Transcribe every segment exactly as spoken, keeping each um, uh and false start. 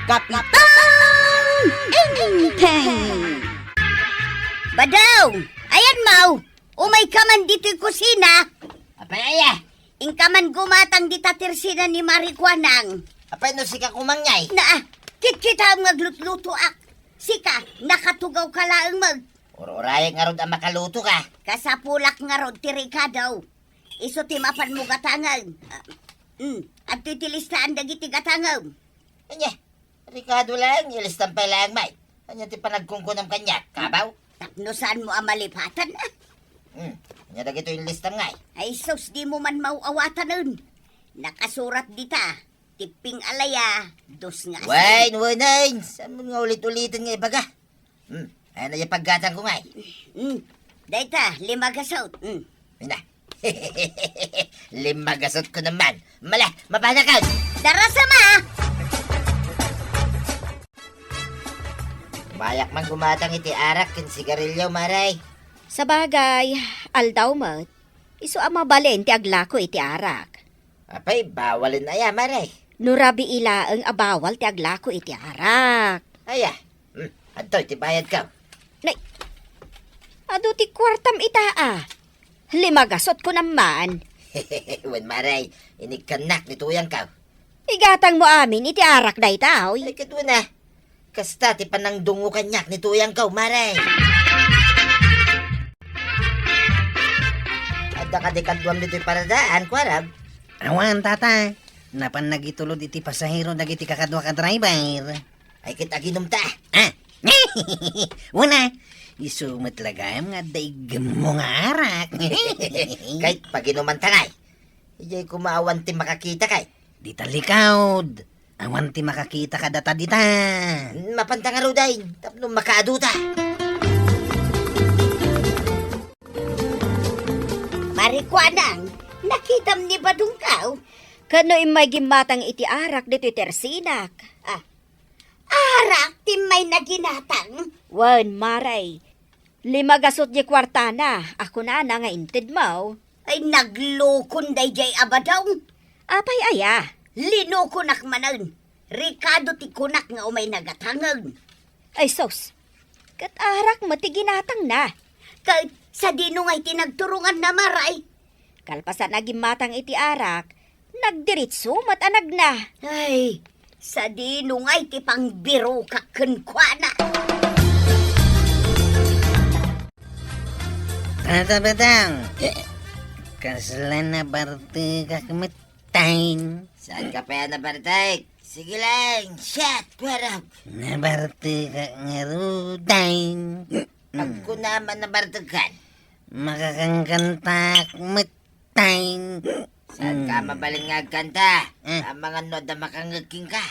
Kapitan Enteng! Badaw! Ayan, Maw! Umayka man ditoy kusina! Apay aya? Inka man gumatang dita tersina ni Mari Kuanang. Apay no sika koma ngay? Naa, kitkitaem nga aglutlutoak. Sika, nakatugawka laeng met. Ur-urayek ngarud a makalutoka. Kasapulak ngarud ti rekado. Isu ti mapanmo gatangen. Ah, mm, adtoy ti listaan dagiti gatangem. Ania? Rekado laeng, ilistam pay laeng, May. Ania ti panagkunkunam kaniak, kabaw? Tapno saanmo a malipatan, ah. Hmm, ania dagitoy ilistam ngay? Ay sus, dimo man maw-awatanen. Nakasurat dita, ti ping-alaya, dos nga asin. Wen, wen, ay, saanmo nga ulit-uliten nga ibaga? Hmm, ania dayta paggatangko ngay? Hmm, dayta, lima gasut. Hmm. Ina. Lima gasut ko naman. Mala, mapanakon. Darasam a! Mayak man gumatang iti arak ken sigarilyo, Mare. Sabagay, aldaw met. Isu a mabalin ti aglako iti arak. Apay, bawalen aya, Mare? No rabii laeng a bawal ti aglako iti arak. Aya, hmm, adtoy ti bayadko. Nay, adu ti kuartam ita a. Lima gasut ko naman. Wen, Mare, inikkannak ni tuyangko. Igatangmo amin iti arak dayta, oy. Ay, ket wen a. Kasta ti panangdungngo kaniak ni tuyangko, Mare. Adda kadi kaduam ditoy paradaan, kuarag? Awan, tata. Napan nagitulod iti pasahero dagiti kakadua ka driver. Ay, ket aginumta? Ah! Wen a, isu met la gayam nga adda iggemmo nga arak. Ket paginumanta ngay. Idiay koma awan ti makakita kay. Dita likaud. Awan ti makakita kadata dita. Mapanta ngaruden, tapno makaaduta. Mari Kuanang, nakitam ni badongko? Ken no immay gimmatang iti arak ditoy tersinak. Ah, arak ti immay naginatang? Wen, Mare. Lima gasut diay kuartana a kunana nga intedmo. Ay, naglukon daydiay a badaw. Apay aya? Linukonak manen. Rekado ti kunak nga umay nagatangen. Ay sus, ket arak met ti ginatangna. Ket sadino ngay ti nagturonganna, Mare? Kalpasan a gimmatang iti arak, nagdiritso met a nagna. Ay, sadino ngay ti pangbirokak kenkuana? Tata Badang, kasla nabartekak met. Time. Saanka pay a nabartek? Sige lang, siak, kuarog. Nabartekak ngaruden. Agkunam a nabartekkan. Makakangkantaak met time. Saanka mabalin nga agkanta? Eh. Amangan no adda makangngeg kenka.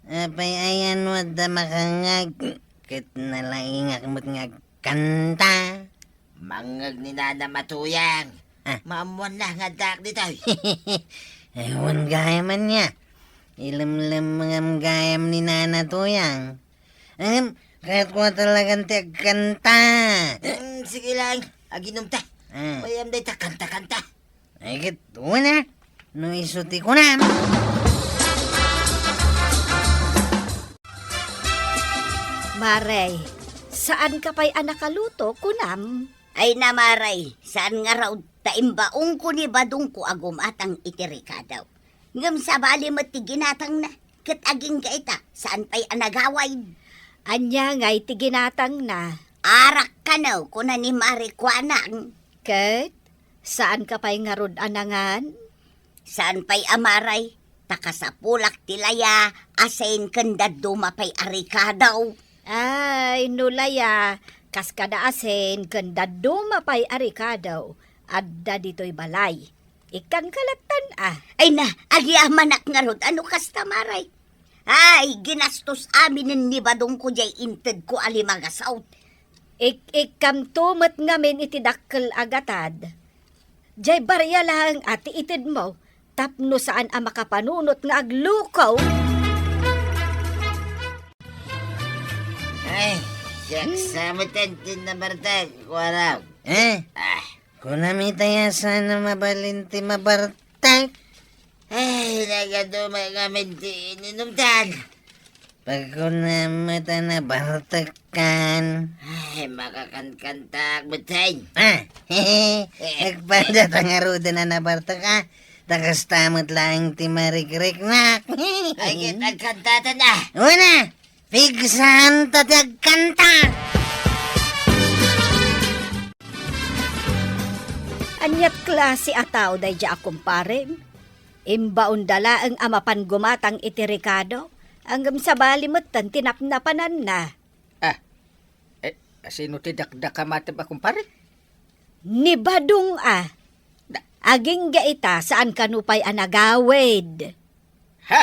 Apay ayan no adda makangngeg? Ket nalaingak met nga agkanta. Mangngeg ni nanam a tuyang. Ah. Maammoanna nga addaak ditoy. Awan gayam ania. Ilemlemmengam gayam ni nana tuyang. Ngem, kayatko a talagan ti agkanta. Mm, sige lang, aginumta. Ah. Bayam dayta kanta-kanta. Ay, ket, wen a, no isu ti kunam. Mare, saanka pay a nakaluto, kunam? Ay na, Mare, saan ngarud ta imbaonko ni badongko a gumatang iti rekado. Ngem sabali met ti ginatangna, ket agingga ita, saan pay a nagawid. Ania ngay ti ginatangna? Arak kano, kuna ni Mare Kuanang. Ket saanka pay ngarud a nangan? Saan pay a, Mare, ta kasapulak ti laya, asin, ken dadduma pay a rekado. Ay, no laya, kas kada asin, ken dadduma pay a rekado, adda ditoy balay. Ikkanka lattan a. Ay na, agyamanak ngarud a no kasta, Mare. Ay, ginastos aminen ni badongko diay intedko a lima gasut. Ik-ikkamto met ngamin iti dakkel a gatad. Diay baria laeng a ti itedmo tapno saan a makapanunot nga aglukaw. Ay, siak sa met ti nabartek, kuarog. Eh? Ah. Kunam ita a saan a mabalin ti mabartek? Ay, nagadu met ngamin ti ininumtan. Pagkunam met a nabartekkan. Ay, makakankantaak met, Sen. Ah, agpada ta ngaruden a nabartek, ah. Ta kasta met laeng ti marikriknak. Ay, ket agkantatan, ah. Una, pigsaanta ti agkanta. Aniat klase a tao daydiay a kumparem? Imbaonda laeng a mapan gumatang iti rekado, ngem sabali metten ti napnapananna. Ah, eh, sino ti dakdakam a kumpare? Ni Badong a. Da- Agingga ita, saan kano pay a nagawid. Ha?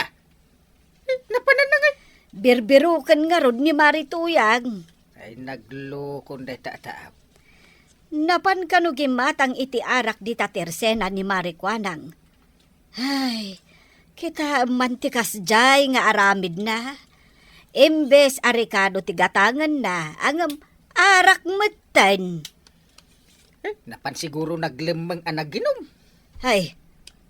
Eh, napananna ngay? Birbiroken ngarud ni Mari Tuyang. Ay, naglokon dayta a tao. Napan kano gimmatang iti arak dita tersena ni Mari Kuanang. Ay, kitaem man ti kasdiay nga aramidna. Imbes a rekado ti gatangenna, ngem arak metten. Eh, napan siguro naglemmeng a naginum. Ay,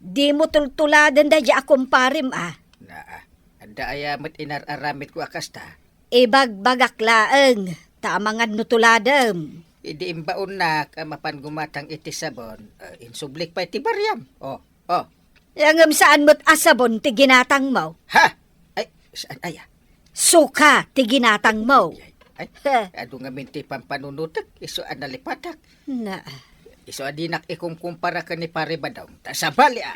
dimo tultuladen daydiay a kumparem, ah. Naa, adda aya met inar-aramidko a kasta? Ibagbagak laeng, ta amangan no tuladem. Idi imbaonnak a mapan gumatang iti sabon, eh, insublik pay ti bariam. Oh, oh. Ya ngem saan met a sabon ti ginatangmo? Ha? Ay, saan aya? Suka ti ginatangmo. Ay, ay, adu ngamin ti pampanunotek, isu a nalipatak. Na. Isu a dinak ikumkumpara ken ni Pare Badong. Ta sabali, ah.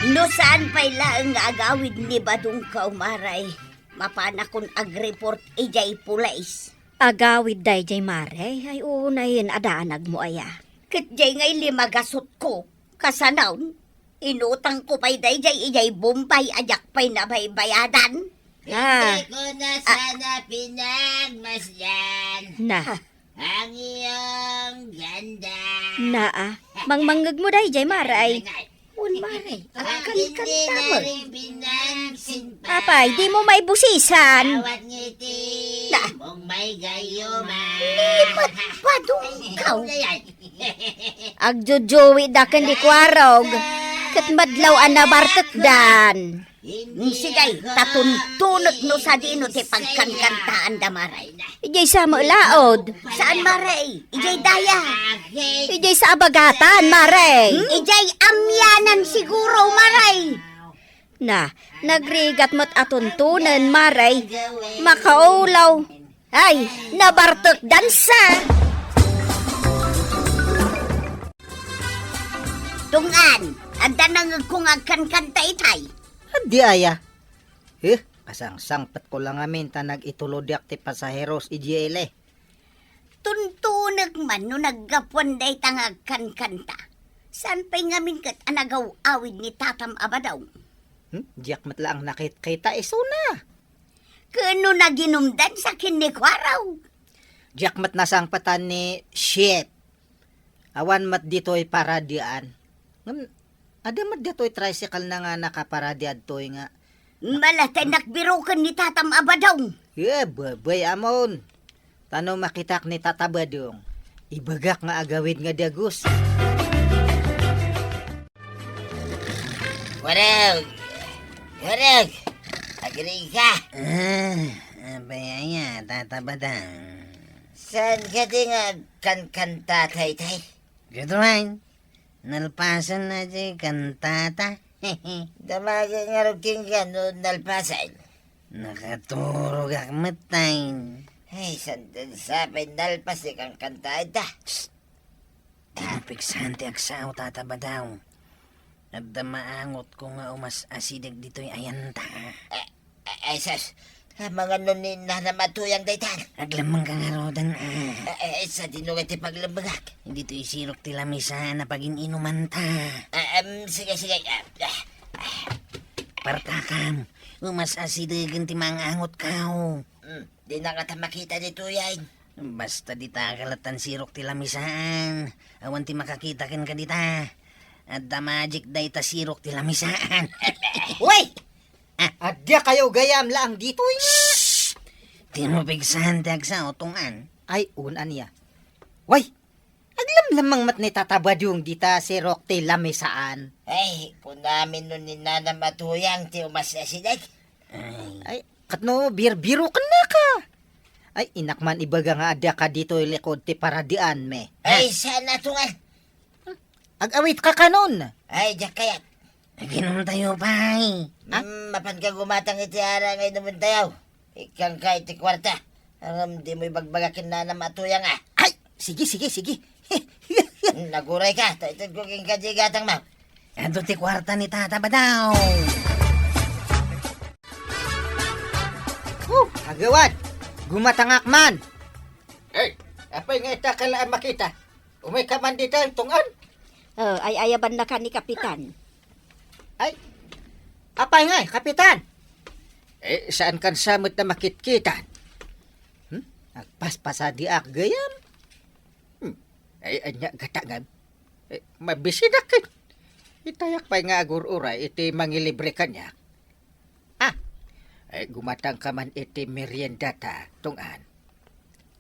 No saan pay laeng nga agawid ni Badong Kaumaray, mapanakon agreport idiay pulis. Agawid daydiay, Mare? Ay, unayen a danagmo aya. Ket diay ngay limagasutko, kasanaon, inutangko pay daydiay idiay Bombay a diak pay nabaybayadan. Ah. Hindi ko na sana pinagmasdan. Na. Ang iyong ganda. Naa, mangmangngegmo daydiay, Mare, ay. Wen, Mare, agkankanta met. Apay, dimo maibusisan. Bawat ngiti mong may gayuma. Ni Badong kaw. Ay, ay. Agjojowidak ken ni Kuarog, ket madlaw a nabartekdan. Sige, ta tuntunek no sadino ti pagkankantaanda, Mare. Idiay sa met laod. Saan, Mare? Idiay daya. Idiay sa abagatan, Mare. Hmm? Idiay amianan siguro, Mare. Na, nagrigat met a tuntunen, Mare. Makaulaw. Ay, nabartekdan sa. Tunggan, adda nangngegko nga agkankanta itay. Addi aya? Eh, kasangsangpetko la ngamin ta nagitulodiak ti pasaheros idiay ili. Tuntunek man no naggapuan dayta nga agkankanta. Saan pay ngamin ket a nagaw-awid ni tatam a Badong? Hmm? Diak met laeng nakitkita isuna. Ken no naginumdan sa ken ni Kuarog? Diak met nasangpetan ni Shit. Awan met ditoy paradian. Ngem, adda met ditoy tricycle na nga nakaparadiadtoy nga. Malatay nakbiroken ni tatam a Badong. Eh, babay amon. Ta no makitak ni Tata Badong, ibagak nga agawid nga dagus. Warag! Warag! Agriga! Ah, apay aya, Tata Badong? Saan kadi nga agkankanta, Taytay? Gatuan, nalpasen na ti kantata. Damagen ngarud kenka no nalpasen. Nakaturogak met, tay. Ay, saan sa pay nalpas ti kankanta ita? Psst! Dimo pigsaen ti agsao, Tata Badong. Adda maangotko nga umas-asideg ditoy ayanta. Eh, eh, ay, sus. Amangan no ni Nana Matuyang daytan. Aglemmengka ngaruden, ah. Eh, eh, sadino nga ti paglemmengak? Ditoy sirok ti lamisa a pagin-inumanta. Eh, em, sige, sige. Eh, eh. Partakam, umas-asidegen ti maang-angotko. Hmm, di na ngata makita ni Tuyang. Basta dita kalatan sirok ti lamisaan. Awan ti makakita kenka dita. Adda magic dayta sirok ti lamisaan. Uy! Ah. Adda kayo gayam laang ditoy nga. Shh! Dimo pigsaen ti agsao, Tunggan. Ay, un, ania. Way! Aglem Lamang met ni Tata Badong dita sirok ti lamisaan. Ay, kunamin no ni Nanam a Tuyang ti umas-asideg. Ay, ket no birbirokennaka. Ay, innak man ibaga nga adda ka ditoy likod ti paradianmi. Ay, saan a tungan? Ag-awit ka kanon. Ay, diak kayat. Aginom tayo pay. Ha? Mm, mapan ka gumatang iti ara nga inumen tayo. Ikkan ka iti kuarta. Ngem dimo ibagbaga ken Nanam a Tuyang, a. Ay, sige, sige, sige. Naguray ka, ta ited ko kenka diay gatang, ma. Adu ti kuarta ni Tata Badaw. Oh, agawad. Gumatangak man. Ay, apay nga ita ka la a makita? Umay ka man dita, Tong-an? Oh, ay-ayabanna ka ni Kapitan. Ay, apay ngay, Kapitan? Eh, saan kan sa met a makitkitan? Hmm? Agpaspasadiak gayam? Hmm. Ay, ania gata ngem? Eh, mabisidak ket. Itayak pay nga agur-uray iti mangilibre kaniak. Ah, eh, gumatang ka man iti merienda ta, Tong-an.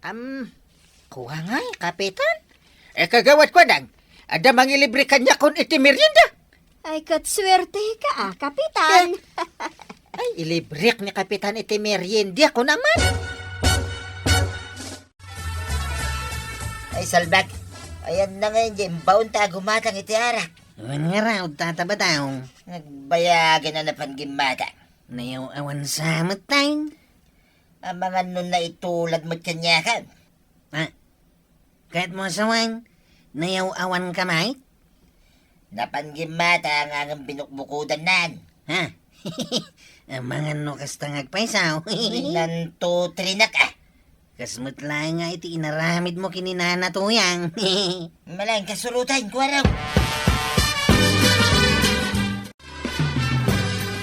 Am, kua ngay, Kapitan? Eh, kagawad ko nang, adda mangilibre kaniak kun iti merienda. Ay, ket suerte ka, ah, Kapitan. Eh, ay, ilibrek ni Kapitan iti merienda ko naman. Ay, salbak. Ayan na ngayon, di imbaon ta gumatang iti arak. Wen nga raw, Tata Badaw. Nagbayagan na napan gimmata. Nayaw-awan sa met tayo. Amangan no naitulad met kaniakan. Ah, ket mo sawan, nayaw-awan ka, Mike? Napan gimmata nga ngem binukbukodan nan. Ha? Amangan no kasta nga agpaysaw. Binanto trinak, ah. Kas met laeng nga iti inaramid mo ken ni Nana Tuyang. Malaeng kasurutan, kuaraw.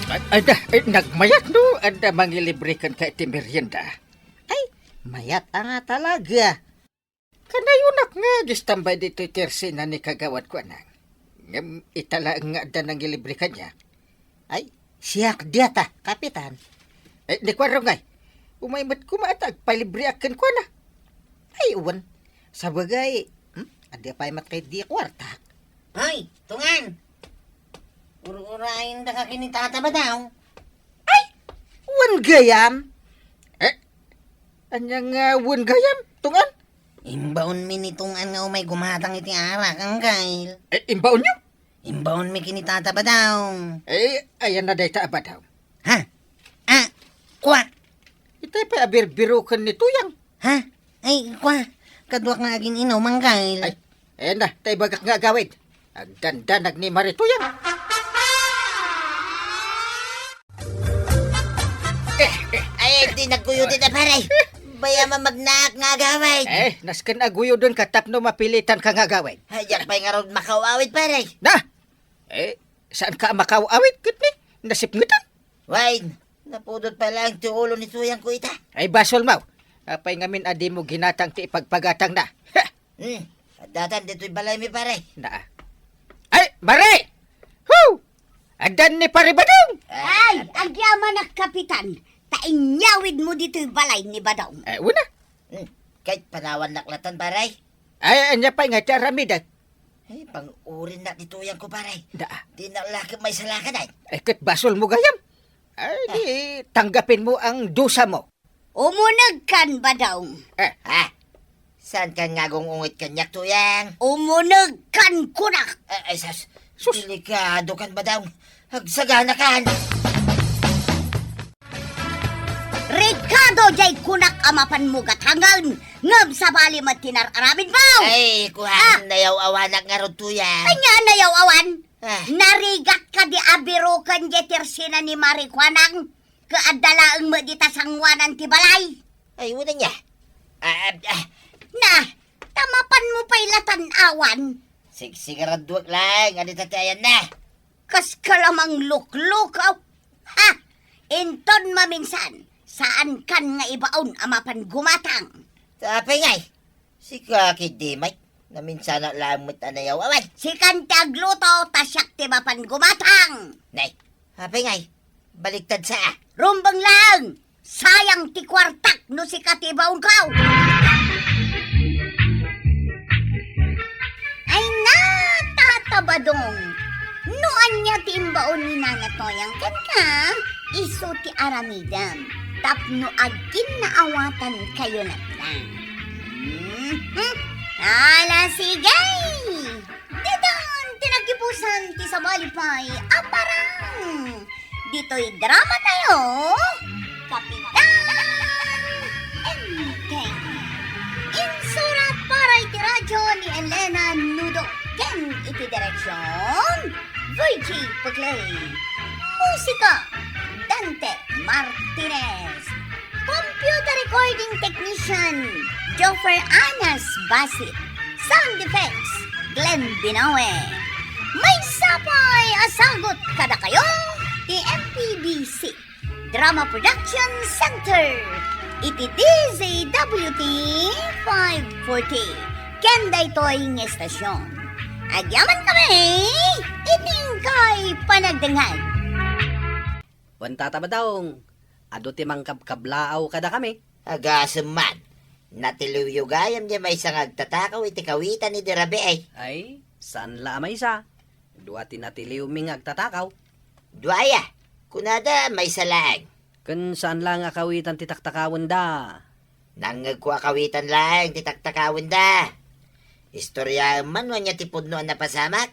Ay, ay, da, ay, nagmayat no, adda mangilibre kenka iti merienda. Ay, mayat a nga talaga. Kanayonak nga agistambay ditoy tersina ni kagawad ko, anang. Ngem ita laeng nga adda nangilibre kaniak. Ay, siak diata, Kapitan. Eh, ni kuarong ay, umay met koma ta agpalibreak kenkuana. Ay, wen. Sabagay, hmm? Adda pay met kay di kuartak. Hoy, Tungan! Ur-urayen da ka ken ni Tata Badaw. Ay, wen gayam. Eh, ania nga wen gayam, Tungan? Imbaonmi ni Tungan nga umay gumatang iti arak, Angkel. Eh, imbaonyo? Imbaonmi ken ni Tata Badaw. Eh, ayan na dayta a Badaw. Ha? Ah, kua. Itay pay a birbiroken ni Tuyang. Ha? Ay, kua. Kaduak nga agin-inom, Angkel. Ay, ayan na, ta ibagak nga agawid. Agdandanag ni Mari Tuyang. Ay, di nagkuyutin a, pare. Baya mamagnaak nga agawid. Eh, nasken aguyoden ka tapno mapilitan ka nga agawid. Ay, diak pay ngarud makaw-awid, pare. Na? Eh, saan ka makaw-awid, ket ni? Nasipngetan? Wen, napudot pay laeng ti ulo ni Tuyang ko ita. Ay, basol maw. Apay ngamin a dimo ginatang ti ipagpagatangna? Hmm, addatan ditoy balaymi, pare. Naa. Ay, Mari! Hu! Addan ni Pare Badong! Ay, agyamanak, Kapitan, ta inyawidmo ditoy balay ni Badong. Eh, una. Hmm, ket panawannak latan, pare. Ay, ania pay nga ti aramidek? Ay, pang-urinnak ni Tuyang ko, pare. Daa. Di na lakip may salakadan. Eh, ket basol mo gayam. Ay, di, tanggapin mo ang dusa mo. Umuneg kan, Badong. Eh. Ha? Saan kan nga agung-ungit kaniak, Tuyang? Umuneg kan kunak. Eh, ay, sus. Sus. Delikado kan, Badong. Agsagana kan. Ricardo, jay kunak a mapan mo gatangen, ngem sabali met ti nar-aramid mo. Ay, kuan, ah, nayaw-awanak ngarud, Tuyang. Ania nayaw-awan? Ah. Narigat ka di abiroken jay tersina ni Mari Kuanang, ket adda laeng met dita sanguanan ti balay. Ay, wen ania? Ah, ah, ah. Na, ta mapan mo pay la tan-awan. Sigsigaraduek laeng, adita ti ayanna. Kas ka la mangluklukaw. Ha? Inton maminsan, saan kan nga ibaon a mapan gumatang. Apay ngay? Sika ketdi, Mike. Naminsanak laeng met a nayaw-awan. Sikan ti agluto, ta siak ti mapan gumatang. Nay, apay ngay? Baliktad sa a. Rumbeng laeng! Sayang ti kuartak no sika ti ibaonko. Badong, no ania ti imbaon ni Nana Toyang kenka, isu ti aramidem tapno aginnaawatankayo latta. Mhm. Ala, sige! Ditan ti naggibusan ti sabali pay a parang. Ditoy drama tayo, Kapitan Enteng. Insurat para iti radyo ni Elena Nudo ken iti direksyon, Virgie Puclay. Musika, Dante Martinez. Computer recording technician, Joffer Anas Basit. Sound effects, Glenn Binawe. Maysa pay a sagut kadakayo ti M P B C Drama Production Center iti D Z W T five forty. Ken daytoy nga estasyon, agyaman kami iti inkay panagdengngeg. Wen, Tata Badong, adu ti mangkabkablaaw kadakami. Agasem man, natiliwyo gayam diay maysa nga agtatakaw iti kawitan idi rabii. Ay, saan la a maysa. Dua ti natiliwmi nga agtatakaw. Dua aya? Kunada, maysa laeng. Ken saan la nga kawitan ti taktakawenda? Nangngegko a kawitan laeng ti taktakawenda. Istoriaem man no ania ti pudno a napasamak?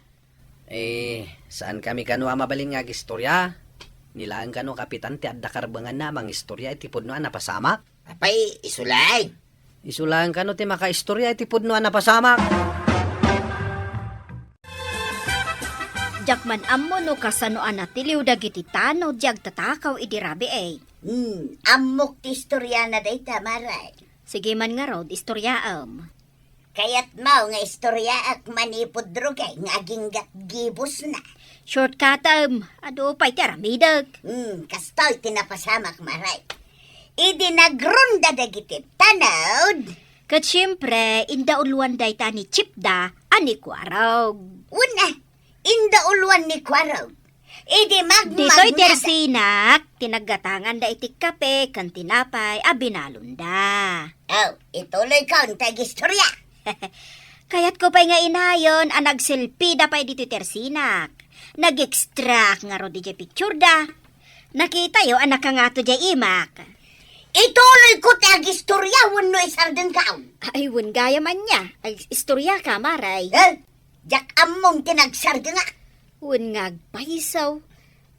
Eh, saankami kano a mabalin nga agistoria? Ni laeng kano, Kapitan, ti adda karbenganna a mangistoria iti pudno a napasamak? Apay, isu laeng. Isu laeng kano ti makaistoria iti pudno a napasamak? Diak man ammo no kasano a natiliw dagiti tanod ti agtatakaw idi rabii. Hmm, ammok ti istoriana dayta, Mare. Sige man ngarud, istoriaem. Kayatmo nga istoriaek manipud rugi nga aginggat gibusna? Shortcutem, adu pay ti aramidek. Hmm, kastoy ti napasamak, Mare. Idi nagronda dagiti tanod. Ket siempre, indauluan dayta ni Chipda a ni Kuarog. Wen a, indauluan ni Kuarog. Idi magmagna. Ditoy ti ersinak, ti naggatanganda iti kape ken tinapay a binalonda. Oh, ituloyko ti agistoria. Kayatko pay nga inayon a nagselfie da pay ditoy ti ersinak. Nag-extract ngarud idiay picture da. Nakitayo a nakangato diay imak. Ituloyko ti agistoria wenno isardengko? Ay, wen gayam ania. Ag-, istoriaka, Mare. Eh? Diak ammom ti nagsardengak. Wen nga agpayso.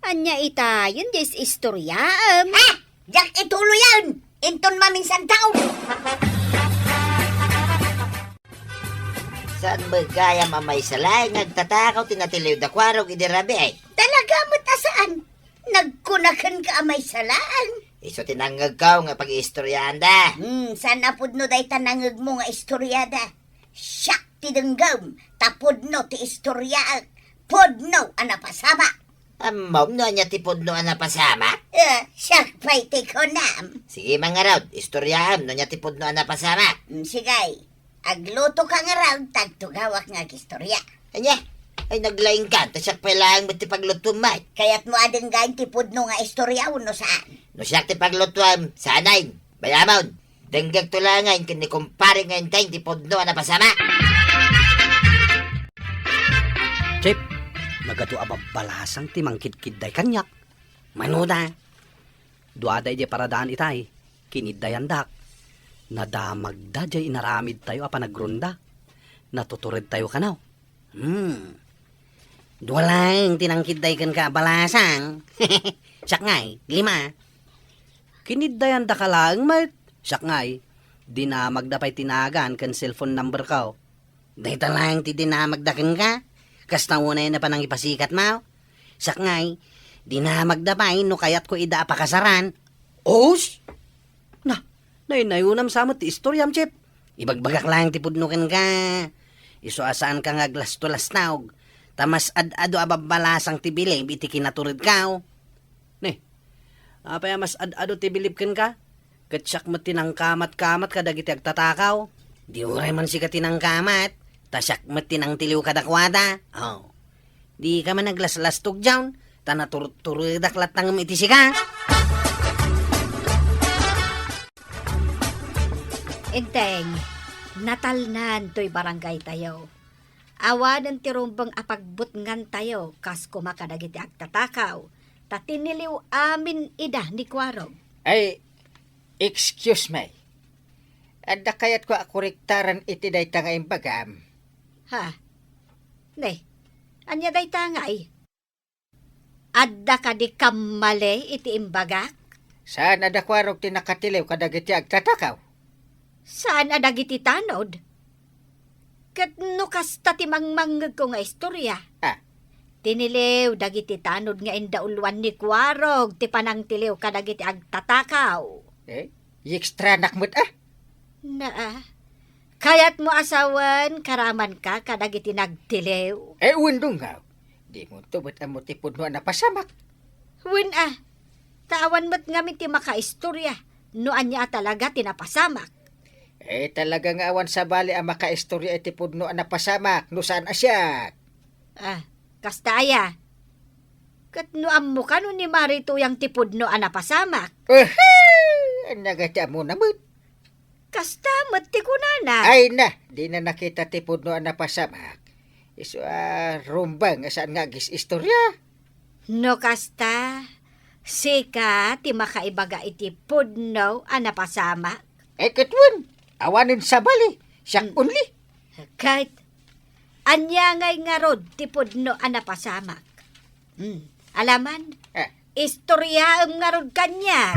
Ania itayon diay istoriaem? Ha? Diak ituloyen. Inton maminsan tao. Saan met gayam a maysa laeng nga agtatakaw ti natiliw da Kuarog idi rabii? Talaga met a saan. Nagkuna kenka a maysa laeng. Isu ti nangngegko nga pag-iistoriaanda. Hmm, saan a pudno dayta nangngegmo nga istoriada. Siak ti denggem, ta pudno ti istoriaek. Pudno a napasamak. Ammom no ania ti pudno a napasamak? Eh, siak pay ti kunam. Sige man ngarud, istoriaem no ania ti pudno a napasamak. Hmm, sige. Aglutoka ngarud, ta agtugawak nga agistoria. Ania? Ay, naglaingka, ta siak pay laeng met ti paglutuem met. Kayatmo a denggen ti pudno nga istoria wenno saan? No siak ti paglutuem, saanen. Bayamon, denggekto laengen ken ni kumpare nga Enteng ti pudno a napasamak. Chip, nagadu a babbalasang ti mangkidkidday kaniak. Mano da? Duada idiay paradaan itay, kiniddayandak. Nadamagda diay inaramidtayo a panagronda. Natuturedtayo kano. Hmm. Dua laeng ti nangkidday kenka a balasang. Siak ngay, lima. Kiniddayandaka laeng met. Siak ngay, dinamagda pay ti nagan ken cellphone number ko. Dayta laeng ti dinamagda kenka? Kasta unay a panangipasikatmo? Siak ngay, dinamagda pay no kayatko ida a pakasaran. Os? Na, naynayonam sa met ti istoriam, Chip. Ibagbagak laeng ti pudno kenka. Isu a saanka nga aglasto-lastog, ta mas ad-adu a babbalasang ti bilib iti kinaturedko. Ne, apay a mas ad-adu ti bilib kenka? Ket siak met ti nangkamat-kamat kadagiti agtatakaw. Di uray man sika ti nangkamat, ta siak met ti nangtiliw kadakuada. Oh. Dika man aglaslastog diayen, ta naturturedak latta ngem iti sika. Enteng, natalnan toy barangay tayo. Awanen ti rumbeng a pagbutngantayo kas koma kadagiti agtatakaw, ta tiniliw amin ida ni Kuarog. Ay, excuse me. Adda kayatko a korektaran iti dayta nga imbagam. Ha? Ne, ania dayta ngay? Adda kadi kammali iti imbagak? Saan a da Kuarog ti nakatiliw kadagiti agtatakaw? Saan a dagiti tanod? Ket no kasta ti mangmangngegko nga istorya, Ah. tiniliw dagiti tanod nga indauluan ni Kuarog ti panangtiliw kadagiti agtatakaw. Eh, yekstranak met, ah. Naa, kayatmo a sawen karamanka kadagiti nagtiliw? Eh, wen, Dunggaw. Dimonto met ammo ti pudno a napasamak. Wen, ah. Ta awan met ngamin ti makaistorya no ania a talaga ti napasamak. Eh, talaga nga awan sabali a makaistorya iti pudno a napasamak no saan a siak. Ah, kasta aya? Ket no ammoka no ni Mari Tuyang ti pudno a napasamak? Ehe! Ania ngay ti ammona met? Kasta met ti kunana. Ay na, dina nakita ti pudno a napasamak. Isu a rumbeng a saan nga agis-istorya. No kasta, sika ti makaibaga iti pudno a napasamak? Eh, ket wen, awanen sabali, siak Mm. only. Ket, ania ngay ngarud ti pudno a napasamak? Hmm, alaman, Eh. istoryaem ngarud kaniak.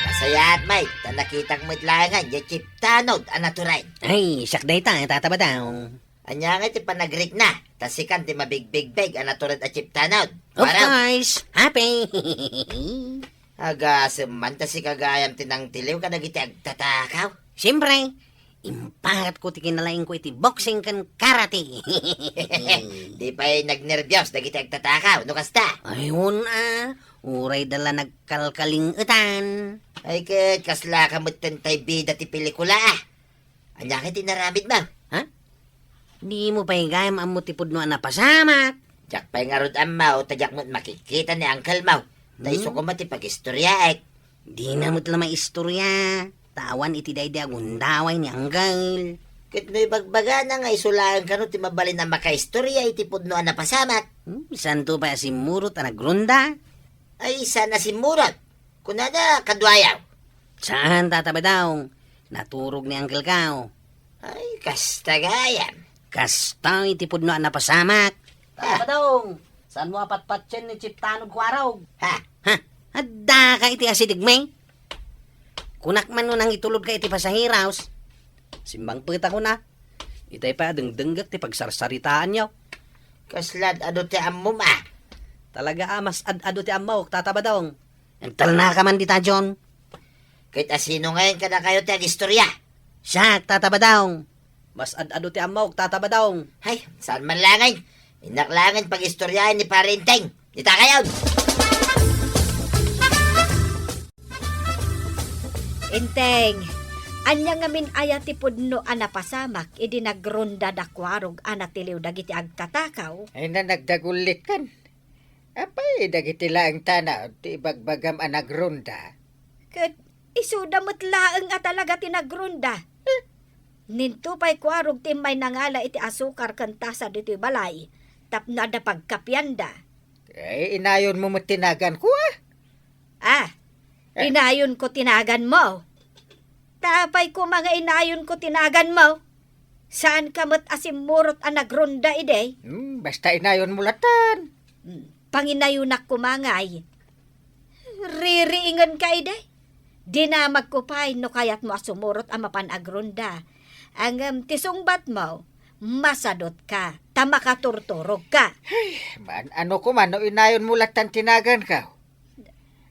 Nasayaat, Mike, ta nakitak met laengen diay chief tanod a natured. Ay, siak dayta, Tata Badong. Ania ngay ti panagrikna? Ta sikan ti mabigbigbig a natured a chief tanod. Of Parang course, happy. Agasem man ta sika gayam ti nangtiliw kadagiti agtatakaw. Siyempre, impakatko ti kinalaingko iti boxing ken karate. Di pay nagnerbios dagiti agtatakaw, no kasta? Ay, wen a, uray da la nagkalkalingetan. Ay, ket kasla ka metten tay bida ti pelikula, ah. Ania kay ti inaramidmo? Ha? Dimo pay gayam ammo ti pudno a napasamak. Diak pay ngarud ammo, ta diak met makikita ni uncle mo. Ta Hmm? isu koma ti pagistoriaek. Dina met la maistorya, ta awan iti daydi a gundaway ni uncle. Ket no ibagbagana nga isu laeng kano ti mabalin a makaistorya iti pudno a napasamak. Hmm, santo pay a simmurot a nagronda? Ay, saan a simmurot? Kunada, kaduayaw. Saan, Tata Badong. Naturog ni Uncle Kao. Ay, kasta gayam. Kasta iti pudno a napasamak. Ah. Tata Badong, saan mo apatpatien ni Chief Tanod Kuarog? Ha? Ha? Adda ka iti asideg, may? Kunak man no nangitulod ka iti pasaheros. Simbangpet a kuna. Itay pay a dengdenggek ti pagsarsaritaanyo. Kasla ad-adu ti ammom, ah. Talaga a, mas ad-adu ti ammok, Tata Badong. Agtalnaka man dita, John. Ket asino ngayen kadakayo ti agistorya? Siak, Tata Badong. Mas ad-adu ti ammok, Tata Badong. Hay, saan man laengen? Innak laengen pagistoryaen ni Pare Enteng. Dita kayon! Enteng, ania ngamin aya ti pudno a napasamak idi nagronda da Kuarog a natiliw dagiti agtatakaw? Ay na, nagdagullikan. Apay, dagiti laeng tanod ti ibagbagam a nagronda? Ket isuda met laeng a talaga ti nagronda. Ninto pay Kuarog ti immay nangala iti asukar ken tasa ditoy balay tapno adda pagkapianda. Eh, inayonmo met ti naganko, ah. Ah, Eh. inayonko ti naganmo. Ta apay koma nga inayonko ti naganmo? Saanka met a simmurot a nagronda idi? Hmm, basta inayonmo latan. Hmm, panginayonak koma ngay. Ririingenka idi? Dinamagko pay no kayatmo a sumurot a mapan agronda. Ngem ti sungbatmo, masadutka, ta makaturturogka. Ay, maan-ano koma no inayonmo latan ti naganko.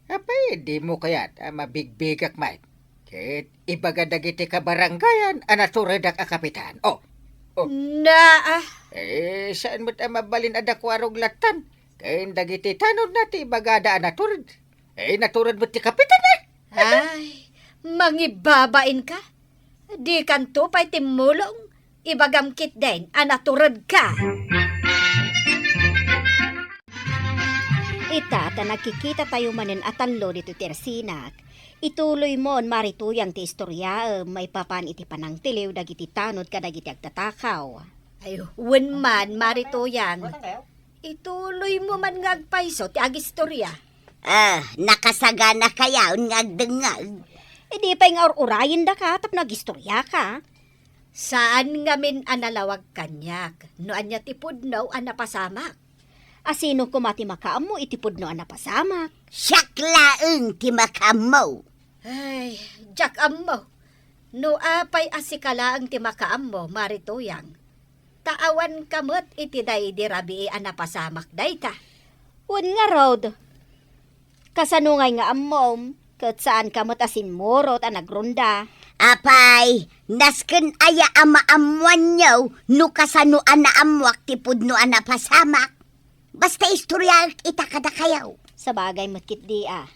Apay, dimo kayat a mabigbigak met? Ket ibaga dagiti kabarangayan a naturedak a kapitan. Oh. Oh. Naa. Eh, saan met a mabalin a da Kuarog latan? Ken dagiti tanodna ti ibagada a natured. Eh, natured met ti kapitan, eh. Ay, mangibabainka. Dikanto pay timmulong. Ibagam ketdin a naturedka. Ita ta nagkikitatayo manen a tallo ditoy ti arsinak. Ituloymon, Mari Tuyang, ti istoriaem maipapan iti panangtiliw dagiti tanod kadagiti agtatakaw. Ay, wen man, Mari Tuyang. Ituloymo man nga agpayso ti agistoria. Ah, nakasaganakayon nga agdengngeg. Idi pay nga ur-urayendaka tapno agistoriaka. Saan ngamin a nalawag kaniak no ania ti pudno a napasamak. A sino koma ti makaammo iti pudno a napasamak? Siak laeng ti makaammo. Ay, diak ammo. No apay a sika laeng ti makaammo, Mari Tuyang, ta awanka met iti daydi rabii a napasamak dayta. Wen ngarud, kasano ngay nga ammom, ket saanka met a simmurot a nagronda? Apay, nasken aya a maammoanyo no kasano a naammoak ti pudno a napasamak? Basta istoriaek ita kadakayo. Sabagay met ketdi a.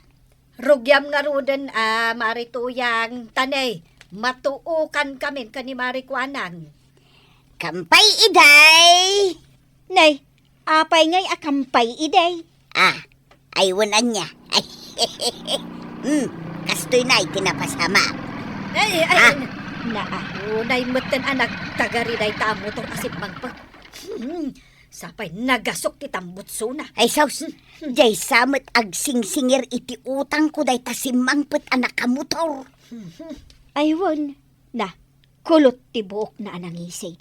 Rugiam ngaruden a, Mari Tuyang, ta ne, matuokankamin ken ni Mari Kuanang. Kampay idiay! Ne, apay ngay a kampay idiay? Ah, ay wen ania. Ay, hmm, kastoy na iti napasamak. Ay, ay, Ah. na, ah, unay metten a nagtagari dayta a motor a simmangpet. Hmm, sapay nagasok ti tambutsona. Ay, sus, Hmm. Diay sa met agsingsingir iti utangko dayta simmangpet a nakamotor. Hmm. Ay, wen, na, kulot ti buokna a nangisi.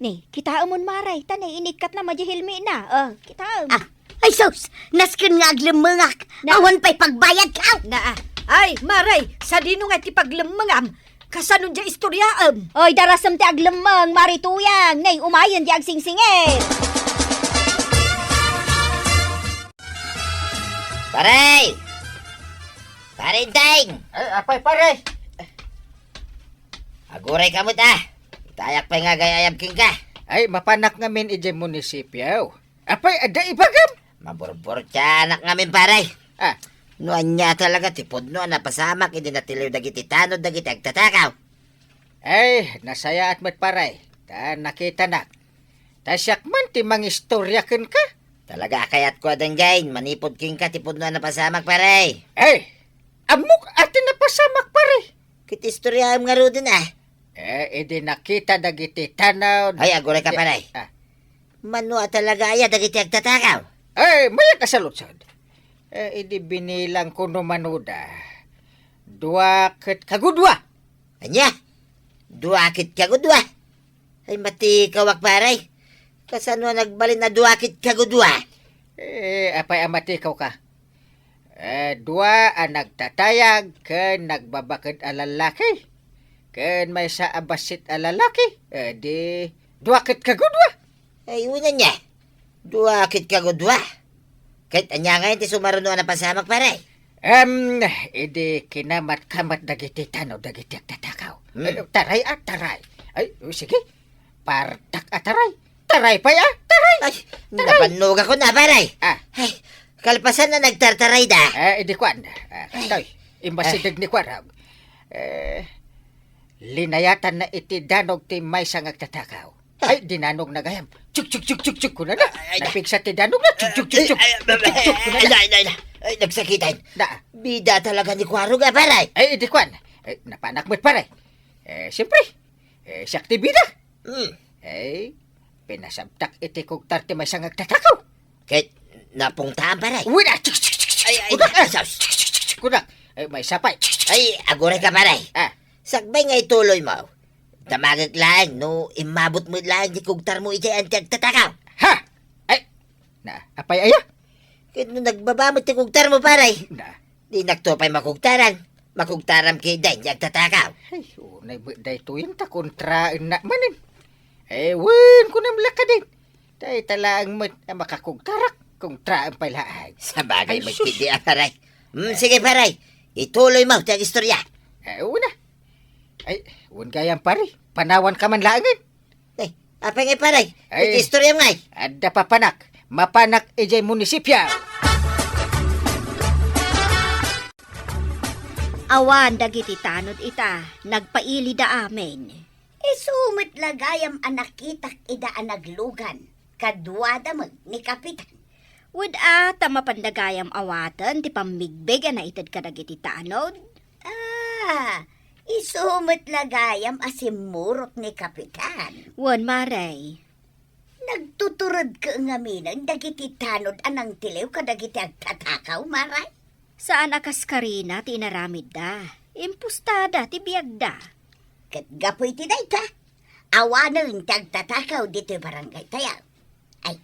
Ni, kitaemon, Mari, ta ne, inikkatna madi helmetna. Oh, kitaem. Ah, ay sus! Nasken nga aglemmengak. Na- Awan pay pagbayadko. Na, ah. Ay, Mari, sadino nga ti paglemmengam? Kasano diay istoriaem? Oy, darasem ti aglemmeng, Mari Tuyang. Ne, umayen diay agsingsingir. Pare! Pare Enteng! Ay, apay, pare? Agurayka met, ah. Itayak pay nga agay-ayab kenka. Ay, mapanak ngamin idiay munisipio. Apay, adda ibagam? Maburburtianak ngamin, pare. Ah. No ania talaga ti pudno a napasamak idi natiliw dagiti tanod dagiti agtatakaw? Ay, nasayaat met, pare. Ta nakitanak. Ta siak man ti mangistoria kenka. Talaga a kayatko a denggen, manipud kenka ti pudno a napasamak, pare. Ay, ammok a ti napasamak, pare. Ket istoriaem ngaruden, ah. Eh, idi nakita dagiti tanod. Ay, agurayka, pare. Ah. Mano a talaga aya dagiti agtatakaw? Ay, mayat a saludsod. Eh, idi binilangko no manoda, dua ket kagudua. Ania? Dua ket kagudua? Ay, matikawak, pare. Kasano a nagbalin a dua ket kagudua? Eh, apay a matikawka? Eh, dua a nagtatayag ken nagbabaked a lallaki, ken maysa a bassit a lallaki. Eh, di dua ket kagudua. Ay, wen ania? Dua ket kagudua. Ket ania ngayen ti sumaruno a napasamak, pare? Em, idi kinamat-kamat dagiti tanod dagiti agtatakaw. Hmm. Eh, taray a, taray. Ay, o, sige. Partak a taray. Taray pay a, taray. Ay, taray. Napannogakon a, pare. Ah. Ay, kalpasan a nagtartarayda. Eh, idi kuan. Ah, Ay. Toy, imbasideg ni kuan, ah. Eh, linayatanna iti danog ti maysa nga agtatakaw. Ay, dinanogna gayam. Chuk, chuk, chuk, chuk, chuk, kunana. Ay, ay, Napigsa ti danogna. Chuk, chuk, chuk, chuk. Ay, ay, ay, Chuk, chuk, kunana. Ay, ay, ay, ay, ay, nagsakit. Da. Bida talaga ni Kuarog, ah, pare. Ay, idi kuan. Ay, napanak met, pare. Eh, siyempre. Eh, siak ti bida. Hmm. Eh, pinasabtak iti kugtar ti maysa nga agtatakaw. Ket napungtaan, pare. Wala. Chuk, chuk, chuk, chuk. Ay, ay, Kunak, ay, ay, chuk, chuk, chuk, chuk, kunak. Eh, maysa pay. Ay, agurayka, pare. Ah. Sakbay nga ituloymo. Damagek laeng no immabut met laeng ti kugtarmo iti agtatakaw. Ha? Ay, na, apay aya? Ket no nagbaba met ti kugtarmo, pare. Na. Dinakto pay makugtaran. Makugtaram ketdi ti agtatakaw. Ay, unay met daytoyen ta kontraennak manen. Eh, wen, kunam la kadin. Dayta laeng met a makakugtarak, kontraem pay laeng. Sabagay met ketdi a, pare. Hmm, sige, pare. Ituloymo ti agistorya. Eh, una. Ay, wen gayam, pare. Panawanka man laengen. Eh, apay ngay, pare? Ay. Iti istoryam ngay. Adda papanak. Mapanak idiay munisipyo. Awan dagiti tanod ita, nagpailida amin. Isu met la gayam a nakitak ida a naglugan, kaduada met ni Kapitan. Wen a, ta mapanda gayam awaten ti pammigbeg a naited kadagiti tanod. Ah, isu met la gayam a simmurot ni Kapitan. Wen, Mare. Nagtuturedka ngaminen dagiti tanod a nangtiliw kadagiti agtatakaw, Mare? Saan a kas karina ti inaramidda. Impostada ti biagda. Ket gapu iti dayta, awanen ti agtatakaw ditoy barangay tayo. Ay,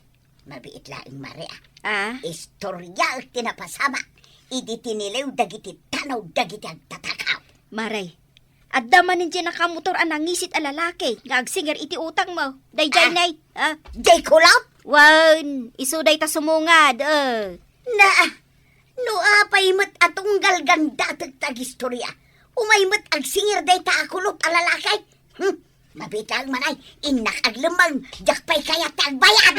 mabiit laeng, Mare, a. Ah? Istoryaek ti napasamak idi tiniliw dagiti tanod dagiti agtatakaw. Mare, adda manen diay nakamotor a nangisit a lalaki nga agsinger iti utangmo. Daydiay, ah, nay, ah. Diay kulop? Wen, isu dayta sumungad, eh. Na, no apay met a tunggal gandatek ti agistorya, umay met agsinger dayta a kulop a lalaki. Hmm, mabiit laeng, Mare, innak aglemmeng, diak pay kayat ti agbayad.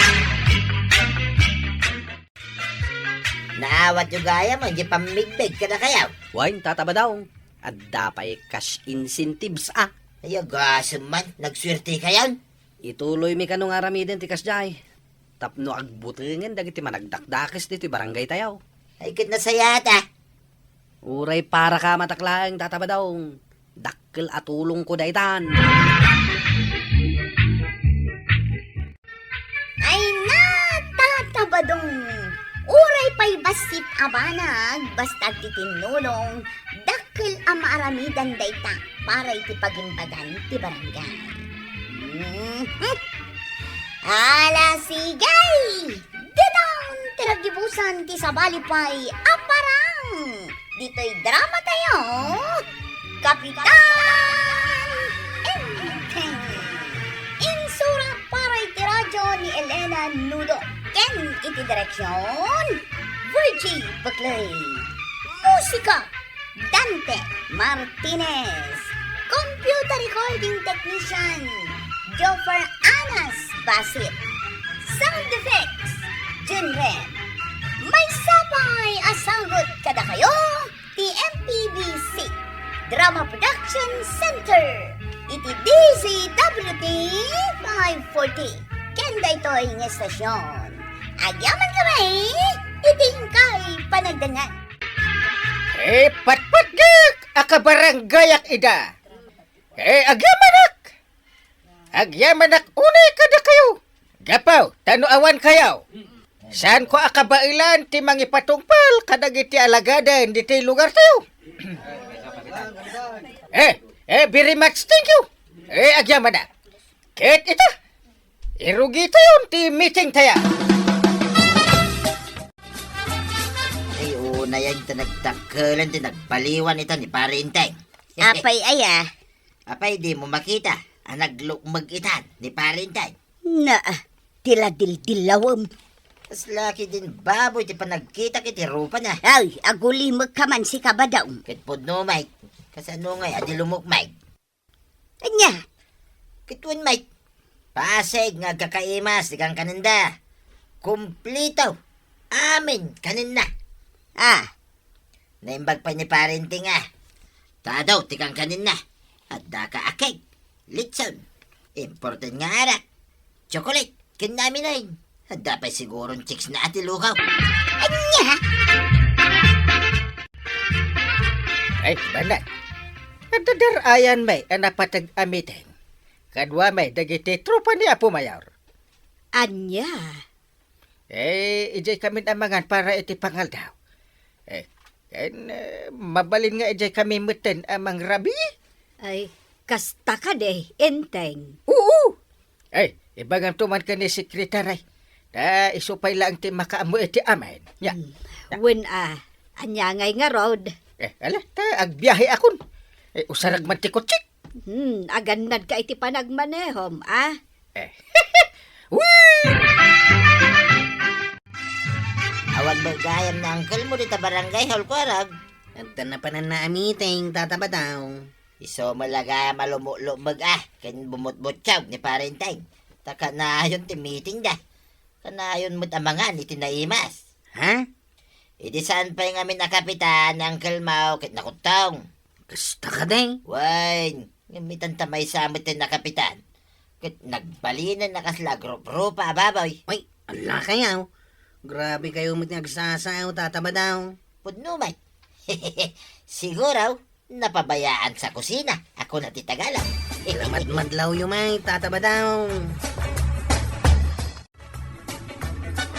Naawatyo gayam, diay pammigbeg kadakayo. Wen, Tata Badong, adda pay cash incentives, a. Ay, agasem man, nagsuertekayon. Ituloymi kano nga aramiden ti kasdiay tapno agbutengen dagiti managdakdakes ditoy barangay tayo. Ay, ket nasayaat, a. Uray para kamatak laeng, Tata Badong. Dakkel a tulongko daytan. Ay na, Tata Badong! Uray pay bassit a banag, basta agtitinnulong, dakkel a maaramidan dayta para iti pagimbagan ti barangay. Mhm. Ala, sige! Ditoy ti naggibusan ti sabali pay a parang ditoy drama tayo, Kapitan Enteng. Insurat para iti radyo ni Elena Nudo ken iti direksyon, Virgie Buclay. Musika, Dante Martinez. Computer recording technician, Joffer Anas Basit. Sound effects, Junren. Maysa pay a sagut kadakayo ti M P B C Drama Production Center iti D Z W T five forty. Ken daytoy nga estasyon, agyamankami iti inkay panagdengngeg. Ipatpatgek a kabaranggayak ida. Eh, agyamanak! Agyamanak unay kadakayo. Gapu ta no awan kayo, saanko a kabaelan ti mangipatungpal kadagiti alagaden ditoy lugar tayo. Eh, eh, very much thank you. Eh, agyamanak. Ket ita, irugitayon ti meeting tayo. Ay, unay ta nagdakkelan ti nagbaliwan ita ni Pare Enteng. Apay aya? Apay, dimo makita a naglukmeg itan ni Pare Enteng? Naa, ti la dildillawem. Kasla ketdin baboy ti panagkitak iti rupana. Ay, agulimekka man, sika, Badong. Ket pudno, Mike. Kasano ngay a di lumukmeg? Ania? Ket wen, Mike, pasig nga agkakaimas ti kankanenda. Kumplito. Amin kanenna. Ah. Naimbag pay ni Pare Enteng a ta adu ti kankanenna. Adda ka a cake, litson, imported nga arak, chocolate, ken amin. Adda pay siguron chicks na a ti lukaw. Ania? Ay, banag. Adda dar-ayan may a napateg a meeting. Kadua may dagiti tropa ni Apo Mayor. Ania? Eh, idiay kamin a mangan para iti pangaldaw. Eh, ken, eh, mabalin nga idiay kami metten a mangrabii? Ay, kasta kadi, Enteng? Oo! Ay, ibagamto man ken ni Sekretary. Ta isu pay laeng ti makaammo iti amin. Ya. Hmm. Wen a, ania ngay ngarud? Eh, ala, ta agbiahe akon. Eh, usarag man ti kotsek. Hmm, agannadka iti panagmanehom, a? Eh. Wee! Awan met gayam ni uncle mo dita barangay hall, kuarag. Adda napananna a meeting, Tata Badong. Isu met la gayam a lumukmeg a ken bumutbutsaw ni Pare Enteng. Ta kanayon ti meeting da. Kanayon met a mangan iti naimas. Ha? Idi saan pay ngamin a kapitan ni Uncle Mau ket nakuttong. Kasta kadi? Wen, ngem itan ta maysa met ti nakapitan. Ket nagbalinen a kasla agrup-rupa a baboy. Uy, ala kayaw. Grabe kayo met nga agsasao, Tata Badaw. Pudno met. Siguro, napabayaan sa kusina. Ako na ti Tagalog. Lamadmadlaw yo met, Tata Badaw.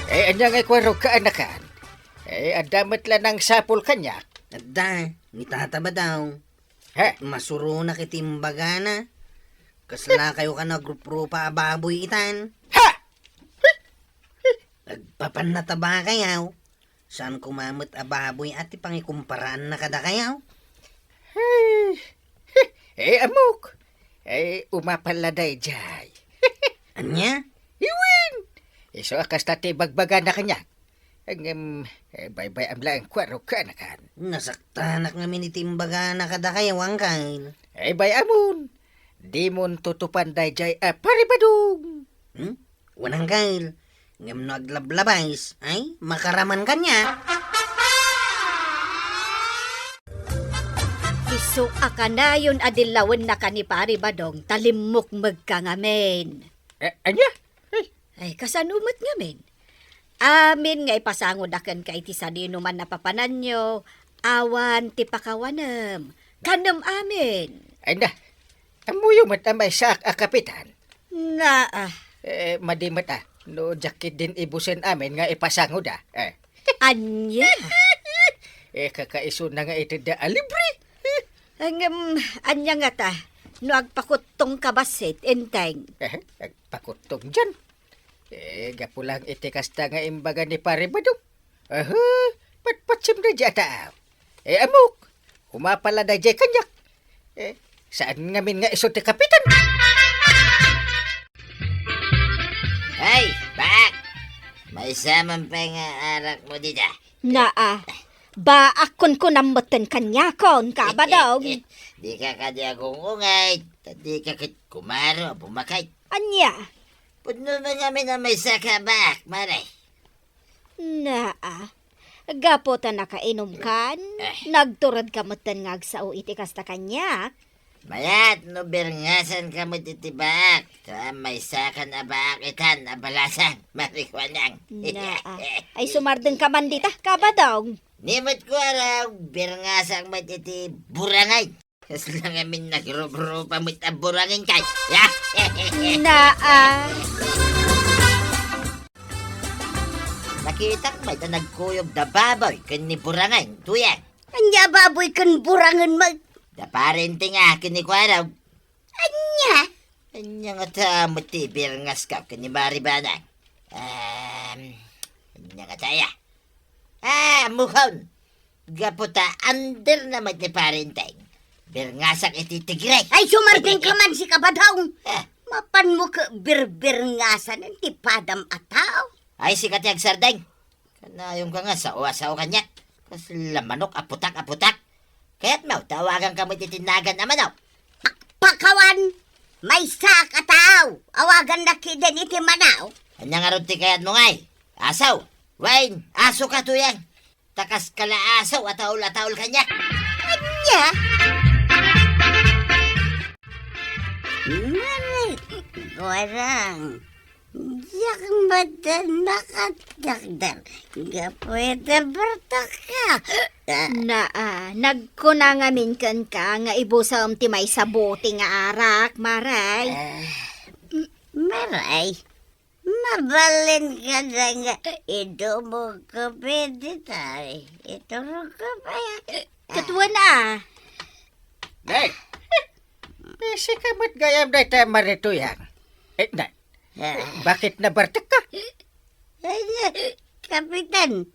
Eh, ania nga ikuarok, kaanakan? Eh, adda met la nangsapul kaniak. Adda, ni Tata Badaw. Ha? Masuronak iti imbagana. Kasla kayo ka nagruprupa a baboy itan. Ha? Agpapannataba kayo. Saan koma met a baboy a ti pangikumparaanna kadakayo? Hey, eh, ammok. Eh, umapal la daydiay. Ania? Iwen! Isu a kasta ti ibagbagana kaniak. Ngem, eh, baybay-am laeng kuarok, kaanakan. Nasaktanak ngamin iti imbagana kadakayo, Angkel. Eh, bay-amon. Dimon tutupan daydiay a paribadong. Hmm? Wen, Angkel. Ngem no aglablabais, ay, makaraman kaniak. Isu a kanayon a dillawennak ni Pari Badong, ta limmukmegka ngamin. Eh, ania? Ay. Ay, kasano met ngamin? Amin nga ipasangoda kenka iti sadinoman a papananyo, awan ti pakawanem. Kanem amin. Ay na, ammoyo met a maysaak a kapitan. Naa. Eh, madi met a, no diak ketdin ibusen amin nga ipasangoda. Eh. Ania? Eh, kakaisuna nga itedda a libre. Ngem, ania ngata, no agpakuttongka bassit, Enteng? Eh, agpakuttong dian. Eh, gapu lang iti kasta nga imbaga ni Pari Badong. Aha, patpatsim daydiay a tao. Eh, ammok, umapal la daydiay kaniak. Eh, saan ngamin nga isu ti kapitan? Hey, baak! Maysa man pay nga arakmo dita. Naa, baak kunkunam metten kaniakon, Kabadong. Dika kadi agungungay, ta dika ket kumaro a bumakay. Ania? Pudno man ngamin a maysaka a baak, Mare. Naa, gapu ta nakainumkan, Eh. nagturedka metten nga agsao iti kasta kaniak. Mayat no birngasanka met iti baak, ta maysakan a baak itan a balasang, Mare Kuanang. Naa. Ay, sumardengka man dita, Kabadong. Ni met kuarok, birngasak met iti burangay. Kasla ngamin nagruprupa met a burangay kay. Naa. Nakitak met a nagkuyog da baboy ken ni burangay, Tuyang. Ania baboy ken burangen met? Da Pari Enteng a ken ni kuarok. Ania? Ania ngata met ti ibirngaska ken ni Mari Banang? Em, ania ngata aya? Ah, ammokon. Gapu ta under na met ni Pari Enteng. Birngasak iti tigre. Ay, sumardengka man, Kabadong. Ah. Mapanmo ket birbirngasan ti padam a tao. Ay, sika ti agsardeng. Kanayonka nga sao a sao kaniak. Kasla manok a putak a putak. Kayatmo, ta awaganka met iti nagan a manok. Pakawan! Maysaak a tao! Awagannak ketdin iti manok. Ania ngarud ti kayatmo ngay? Aso? Wen, asoka, Tuyang. Ta kaska la aso a taol a taol kaniak. Ania? Mare, Kuarang. Diak met nakadakder gapu iti bartekka. Naa, nagkuna ngamin kenka nga ibusem ti maysa bote nga arak, Mare. Ah. M-, Mare, mabalin kada nga idumogko pay dita. Iturogko pay. Ket wen a. Nay, busy ka met gayam dayta, Mare Tuyang. Eh, nay, Ah. Bakit nabartekka? Ay, Kapitan,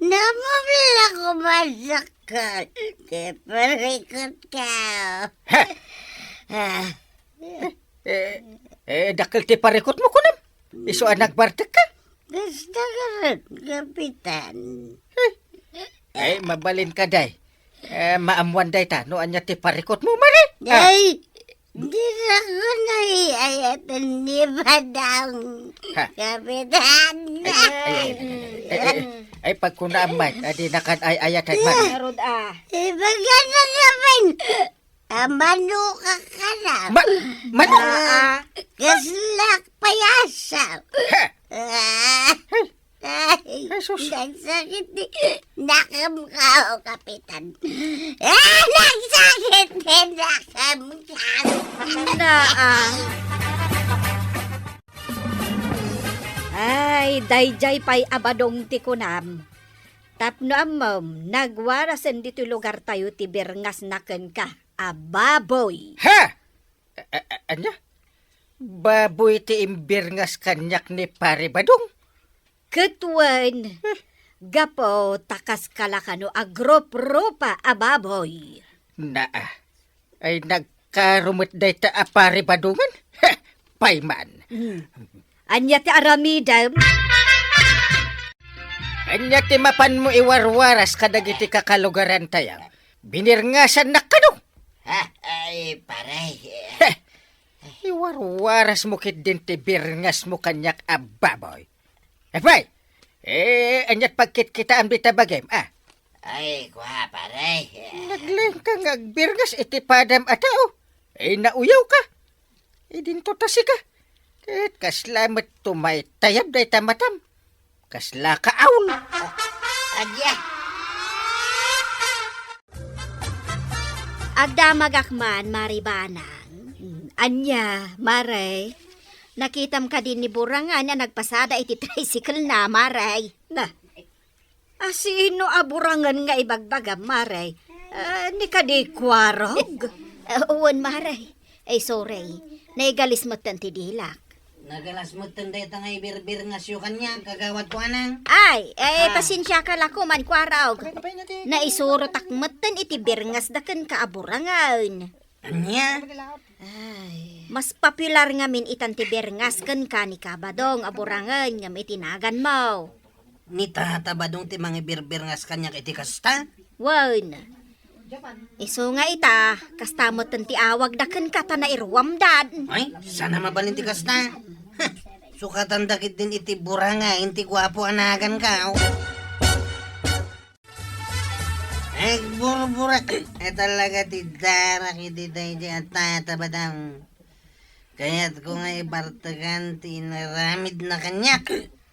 namabla ko masakal. Kaya parikot ka. Ha? Ah. Eh, eh, dakkel ti parikotmo, kunam? Isu a nagbartekka? Kasta garud, Kapitan. Eh, mabalin ka, day. Eh, maammuan dayta, no ania ti parikotmo, Mare? Ah. Ay, Dina ko naiayatan ni Badong, Ha? Kapitan. Ay, ay, ay, ay, ay, ay, ay, pagkunaam met, a dinaka ay-ayatan, Mare. Ngarud a. Ibagana namin. Amano ka ka na. Ma-, mano? Ah, kaslak payasaw. Ha? Ah. Ay, Ay, Jesus. Nagsakit ti nakemko, Kapitan. Ah, nagsakit ti nakemko. Naa. Ay, daydiay pay a badong ti kunam. Tapno ammom, nagwarasen ditoy lugartayo ti birngasna kenka a baboy. Ha? A-, a-, a-, ania? Baboy ti imbirngas kaniak ni Pare Badong? Ket wen, gapu ta kaskala kano a gruprupa a baboy. Naa. Ay, nagkaro met dayta a Pare Badongen? Heh! Payman. Hmm. Ania ti aramidem? Ania ti mapanmo iwarwaras kadagiti kakalugarantayo? Binirngasannak kano? Ha? Ay, pare. Heh! Iwarwarasmo ketdin ti birngasmo kaniak a baboy. Apay, eh, aniat pagkitkitaam dita bagim, a? Ay, kua, pare. Naglaingka nga agbirngas iti padam a tao. Eh, nauyawka. Idinto ta sika. Ket kasla met tumaytayab dayta matam. Kasla ka aul. A-, ania? Agdamagak man, Mare Banang. Mm, ania, Mare? Nakitam kadi ni Burangan a nagpasada iti tricycle-na, Mare? Na, a, sino a Burangan nga ibagbagam, Mare? Ah, ni kadi Kuarog? Ah, wen, Mare. Ay, sorry. Naigalis metten ti dilak. Nagalas metten dayta nga ibirbirngasyo kaniak, Kagawad Kuanang. Ay, eh, ah, pasensiaka la koman, Kuarog. Apay, apay na ti- Naisurotak metten iti birngasda kenka a Burangan. Ania? Ay. Mas popular ngamin itan ti birngas kenka ni Kabadong a Burangan ngem iti naganmo. Ni Tata Badong ti mangibirbirngas kaniak iti kasta? Wen. Isu nga ita, kasta metten ti awagda kenka ta nairuamdan. Ay, saan a mabalin ti kasta? Heh, sukatanda ketdin iti Burangan ti guapo a naganko. Agburbura a talaga ti darak iti daydiay a Tata Badong. Kayatko nga ibartekan ti inaramidna kaniak.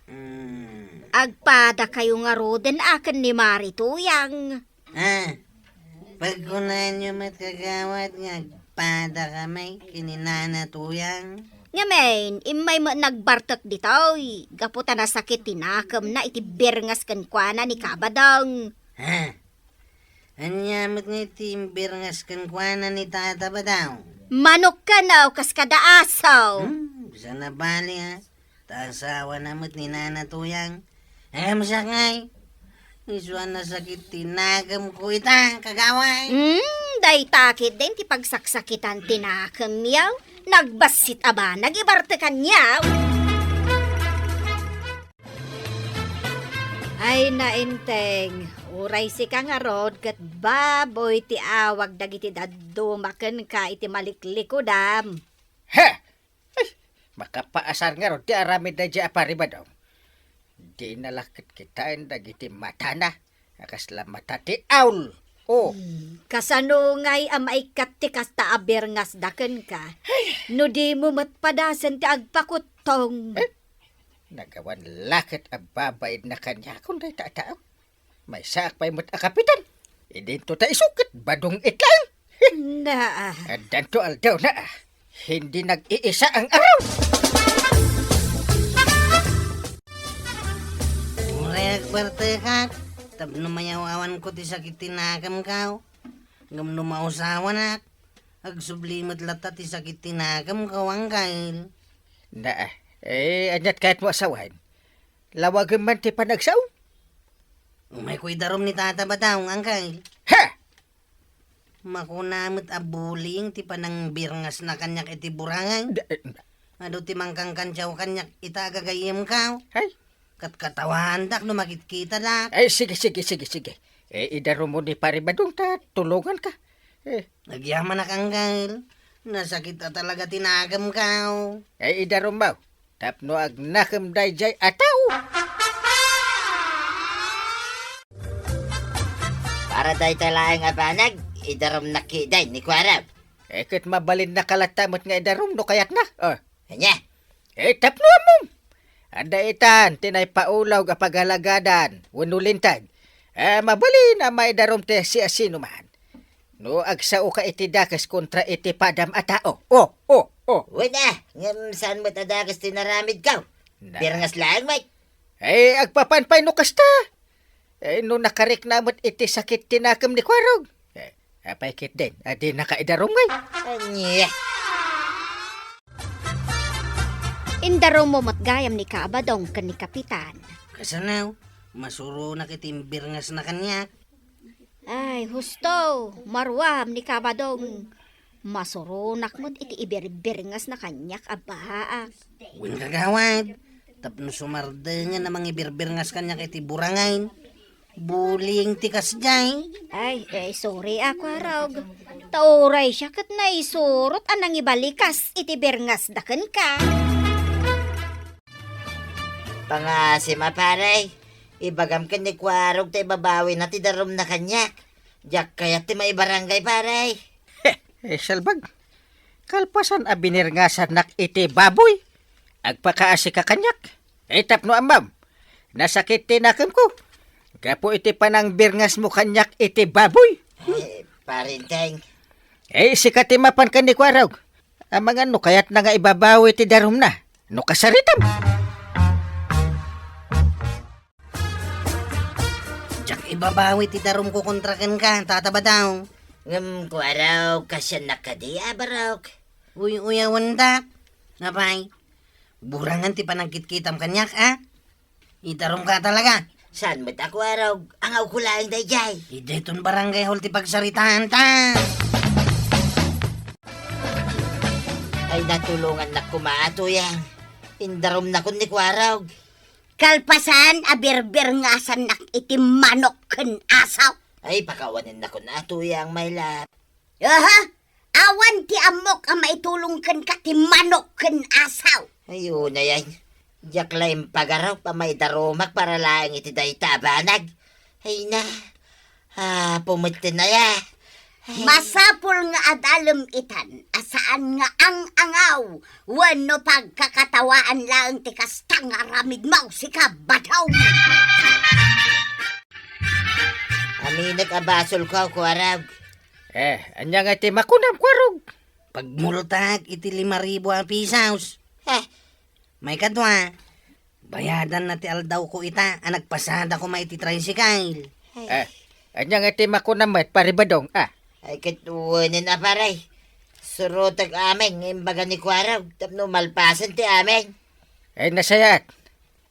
Mm. Agpadakayo ngaruden a ken ni Mare Tuyang. Ah, pagkunaanyo met, Kagawad, nga agpadakami ken ni Nana Tuyang? Ngamin, immay met nagbartek ditoy, gapu ta nasakit ti nakemna iti birngas kenkuana ni Kabadong. Ha? Ania met ngay ti imbirngas kenkuana ni Tata Badong? Manok kano, kas kada aso. Hmm, saan a bali, a? Ta asawana met ni Nana Tuyang. Em, siak ngay. Isu a nasakit ti nakemko ita, Kagawad. Hmm, dayta ketdin ti pagsaksakitan ti nakemyo. Nagbassit a banag ibartekanyo. Ay, Naenteng, uray sika ngarud ket baboy ti awag dagiti dadduma kenka iti maliklikudam. He! Ay, makapaasar ngarud ti aramid daydiay a Pare Badong. Dina la ket kitaen dagiti matana a kasla mata ti aul. Oh. Hmm, kasano ngay a maikkat ti kasta a birngasda kenka? Ay. No dimo met padasen ti agpakuttong. Eh? Nagawan la ket a babaidna kaniakon dayta a tao. Maysaak pay met a kapitan. Idinto ta isu ket badong itlaeng. Naa. Addanto aldawna a hindi nag-iisa ang araw. Uray agbartekak tapno mayaw-awanko ti sakit ti nakemko. Ngem no mausawanak, agsubli met latta ti sakit ti nakemko, Angkel. Naa, eh, aniat kayatmo a sawen? Lawagem man ti panagsao? Umayko idarum ni Tata Badong, Angkel. Ha! Makuna met a bullying ti panangbirngasna kaniak iti Burangan. Da-, eh, Adu ti mangkangkantiaw kaniak ita a gagayyemko. Hay. Katkatawaandak no makitkitada. Ay, sige, sige, sige, sige. Eh, idarummo ni Pare Badong ta tulonganka. Eh. Agyamanak, Angkel. Nasakit a talaga ti nakemko. Ay, idarummo. Tapno agnakem daydiay a tao. Para dayta laeng a banag, idarumnak ketdi ni Kuarog. Eh, ket mabalinnaka latta met nga idarum no kayatna. Oh. Ania? Eh, tapno ammom. Adda itan ti naipaulog a pagalagadan wenno linteg. Eh, mabalin a maidarum ti siasinoman. No agsaoka iti dakes kontra iti padam a tao. Oh, oh, oh. Wen a, ngem saan met a dakes ti naramidko? Na- Birngas laeng met. Eh, agpapan pay no kasta. Eh, no nakarikna met iti sakit ti nakem ni Kuarog. Eh, apay ketdin, a dinaka idarum ngay? Ania? Indarummo met gayam ni Kabadong ken ni Kapitan. Kasano? Masuronak iti imbirngasna kaniak. Ay, husto, maruam ni Kabadong. Masuronak met iti iberberngasna kaniak a baak. Wen, kagawad, tapno sumardengen a mangiberberngas kaniak iti burangayen. Bullying ti kasdiay. Ay, eh, sorry a, Kuarog. Ta uray siak ket naisurot a nangibalikas iti berngasda kenka. Pangasim a, pare. Ibagam ken ni Kuarog ta ibabawina ti darumna kaniak. Diak kayat ti maibarangay, pare. Eh, salbag. Kalpasan a binirngasannak iti baboy, agpakaasika kaniak. Eh, tapno ammam, nasakit ti nakemko gapu iti panangbirngasmo kaniak iti baboy. Eh, Parinteng. Eh, sika ti mapan ken ni Kuarog. Amangan no kayatna nga ibabawi ti darumna. No kasaritam. Diak ibabawi ti darumko kontra kenka, Tata Badong. Ngem, Kuarog, kasiannak kadi a barok? Uy-uyawendak. Apay, burangan ti panagkitkitam kaniak, a? Idarumka talaga. Saan met a, Kuarog? Angawko laeng daydiay. Daytoy barangay hall ti pagsaritaanta. Ay, natulongannak koma a, Tuyang. Indarumnakon ni Kuarog. Kalpasan a birbirngasannak iti manok ken asaw. Ay, pakawanennakon a, Tuyang, my love. Aha! Awan ti ammok a maitulong kenka ti manok ken asaw. Ay, unay, ay. Diak la impagarup a maidarumak para laeng iti dayta a banag. Ay na, Apo met ti naya. Ay. Masapul nga adalem itan a saan nga ang-angaw wenno pagkakatawaan laeng ti kasta nga aramidmo, sika, Badong. Aminek a basolko, Kuarog. Eh, ania nga ti makunam, Kuarog? Pagmultak iti lima ribu a pisos. Eh. Maikadua, bayadanna ti aldawko ita a nagpasada koma iti tricycle. Eh, ania nga ti makunam met, Pare Badong, a? Ay, ket wenen a, pare. Surotek amin nga imbaga ni Kuarog tapno malpasen ti amin. Ay, nasayaat.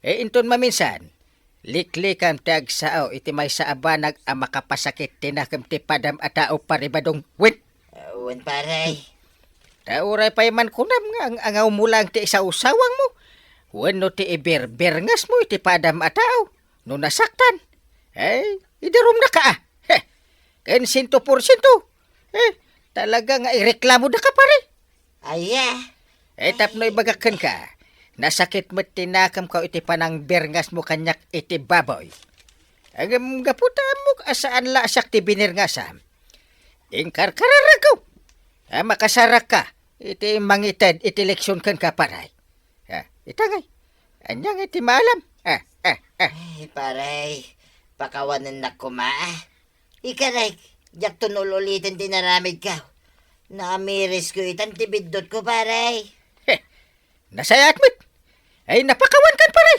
Eh, inton maminsan, liklikam ti agsao iti maysa a banag a makapasakit ti nakem ti padam a tao, Pare Badong. Wen? Ah, wen, pare. Ta uray pay man kunam nga ang-angawmo laeng ti isawsawangmo wenno ti iberberngasmo iti padam a tao no nasaktan. Eh, idarumnaka a. Heh. Ken siento porsiento. Eh, talaga nga ireklamodaka, pare. Aya. Eh, tapno ibagak kenka, nasakit met ti nakemko iti panangberngasmo kaniak iti baboy. Ngem gapu ta ammok a saan la a siak ti binerngasam, inkarkararagko a makasarakka iti mangited iti leksion kenka, pare. Ah, ita ngay. Ania ngay ti maalam? Ah, ah, ah. Ay, pare, pakawanennak koma. Ikarek, diakton ul-uliten ti naramidko. Naamirisko itan ti biddutko, pare. Heh, nasayaat met. Ay, napakawankan, pare.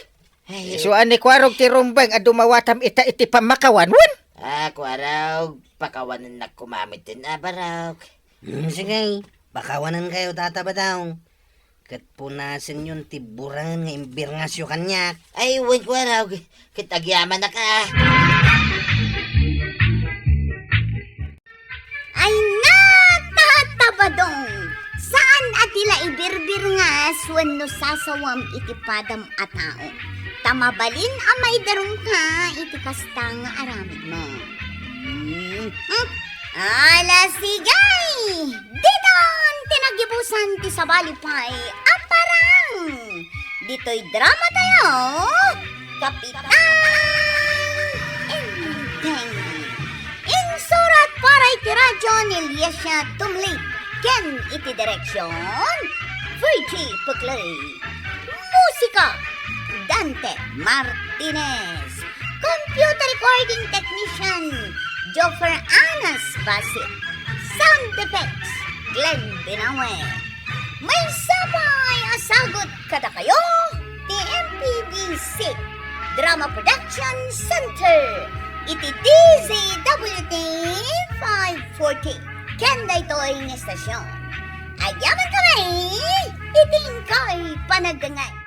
Ay, isu a ni Kuarog ti rumbeng a dumawatam ita iti pammakawan, wen? Ah, Kuarog, pakawanennak koma met ti nabarok. Hmm, sige, pakawanenkayo, Tata Badong. Ket punasenyon ti burangen nga imbirngasyo kaniak. Ay, wen, Kuarog, ket agyamanak a. Ay, natatabadong! Saan a ti la ibirbirngas wenno sasawam iti padam a tao. Ta mabalin a maidarumka iti kasta nga aramidmo. Hmm. Ala, sige! Diton ti nagibusan ti sabali pay a parang! Ditoy drama tayo, Kapitan Enteng. Insurat para iti radyo ni Liesia Tumlip ken iti direksion, Virgie Peclay. Musika, Dante Martinez. Computer recording technician, Joffer Anas Basit. Sound effects, Glenn Binawe. Maysa pay a sagut kadakayo ti M P B C Drama Production Center iti D Z W T five forty ken daytoy nga estasion. Agyaman kami iti inkay panagdengngeg.